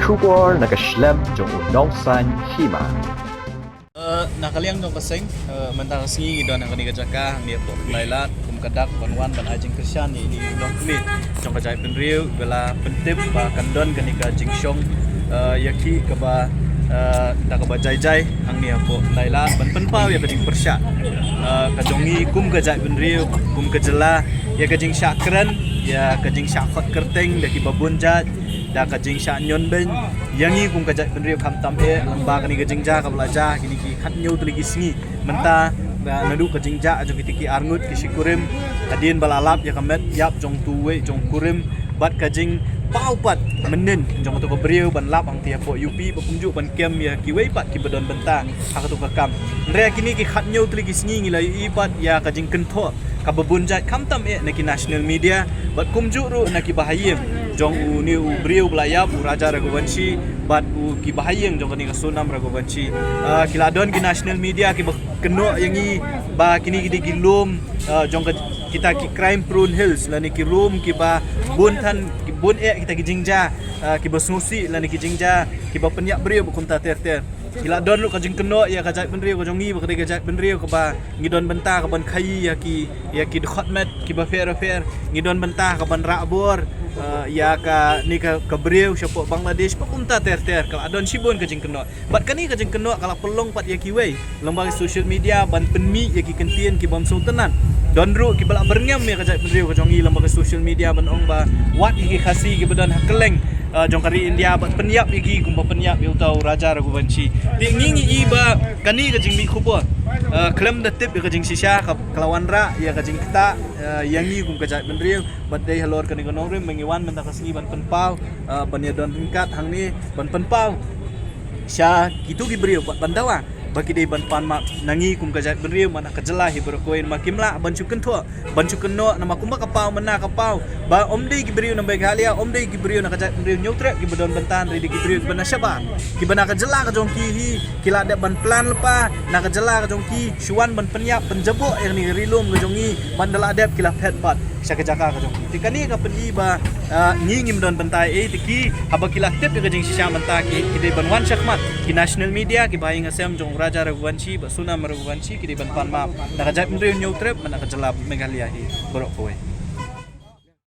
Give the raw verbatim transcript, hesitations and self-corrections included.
Khubor na ka shlem jong u nongsan hima. Eh, na ka liang jong ka seng, eh, mynta ka sngi ngi don ha kane ka jaka, hangne hapoh Khyndai Lad, kum ka dak ban wan ban ai jingkyrshan ïa ine i nongkmie jong ka jaitbynriew, ba la pyntip ba kan don kane ka jingshong, eh, ïa ki kaba, eh, da kaba jai jai, hangne hapoh Khyndai Lad, ban pynpaw ïa ka jingpyrshah, eh, ka jong ngi kum ka jaitbynriew, kum ka jylla, ïa ka jingshah kren, ïa ka jingshah khot kyrteng da kiba bun jait, da ka jingshah ñion beiñ ïa ngi kum ka jaitbynriew, khamtam eh lyngba kane ka jingjia kaba la jia kine ki khathynñiew tylli ki sngi mynta, ba naduh ka jingjia jong kita ki arngut ki shi kurim, hadien ba la lap ïa ka met ïap jong uwei jong u kurim, bad ka jingpaw pat mynnin jong kato ka briew ban lap hangtei hapoh U P, ba kumjuh ban kem ïa kiwei pat kiba don bynta ha kato ka kam. Hynrei kine ki khathynñiew tylli ki sngi ngi la ïohi pat ïa ka jingkynthoh kaba bun jait, khamtam eh na ki national media, bad kumjuh ruh na kiba ha ïing jong une u briew ba la ïap, u Raja Raghuvanshi, bad u kiba ha ïing jong kane ka Sonam Raghuvanshi. Ah, ki la don ki national media kiba kynnoh ïa ngi ba kine ki dei ki lum, ah, jong ka, kita ki crime prone hills, lane ki lum kiba bun than, ki bun eh kita ki jingjia, ah, kiba sngewsih lane ki jingjia kiba pynïap briew ba kumta ter ter. Ki la don ruh ka jingkynnoh ïa ka jaitbynriew ka jong ngi ba ka dei ka jaitbynriew kaba ngi don bynta kaban khaïi ïa ki, ïa ki dkhot met kiba pher pher, ngi don bynta kaban rah bor, eh, ïa kane ka, ka briew shapoh Bangladesh ba kumta ter ter. Ka la don shibun ka jingkynnoh. Bad kane ka jingkynnoh ka la pynlong pat ïa kiwei lyngba ki social media ban pynmih ïa ki kyntien ki bym sngewtynnat. Don ruh kiba la byrngem ïa ka jaitbynriew ka jong ngi lyngba ki social media ban ong ba wat ïa ki Khasi kiba don ha kylleng, ah, jong ka ri India bad pynïap ïa ki kumba pynïap ïa uta u Raja Raghuvanshi. Te ngi ngi i ba kane ka jingmih khubor, ah, khlem da tip ïa ka jingshisha ka, ka la wanrah ïa ka jingktah, ah, ïa ngi kum ka jaitbynriew. Bad dei halor kane ka nongrim ba ngi wan mynta ka sngi ban pynpaw, ah, ban ïa don ryngkat hangne ban pynpaw sha kito ki briew bad ban dawa ba ki dei ban pan map na ngi kum ka jaitbynriew, namar ka jylla hi baroh kawei, namar kim lah ban shu kynthoh, ban shu kynnoh, namar kumba ka paw mynta ka paw ba ym dei ki briew na Meghalaya, ym dei ki briew na ka jaitbynriew Hynñiewtrep kiba don bynta, hynrei dei ki briew kiba na shabar, kiba na ka jylla ka jong ki hi, ki la dep ban plan lypa na ka jylla ka jong ki shu wan ban pynïap pynjaboh ïa kane ka ri lum ka jong ngi, ban da la dep ki la phet pat sha ka jaka ka jong ki. Te kane ka pyni ba, ah, ngi ngim don bynta ei, te ki haba ki la tip ïa ka jingshisha mynta ki, ki dei ban wan shakhmat, ki national media, ki ba ïing hasem jong Raja Raghuvanshi bad Sonam Raghuvanshi, ki dei ban pan map na ka jaitbynriew Hynñiewtrep, na ka jylla Meghalaya hi baroh kawei.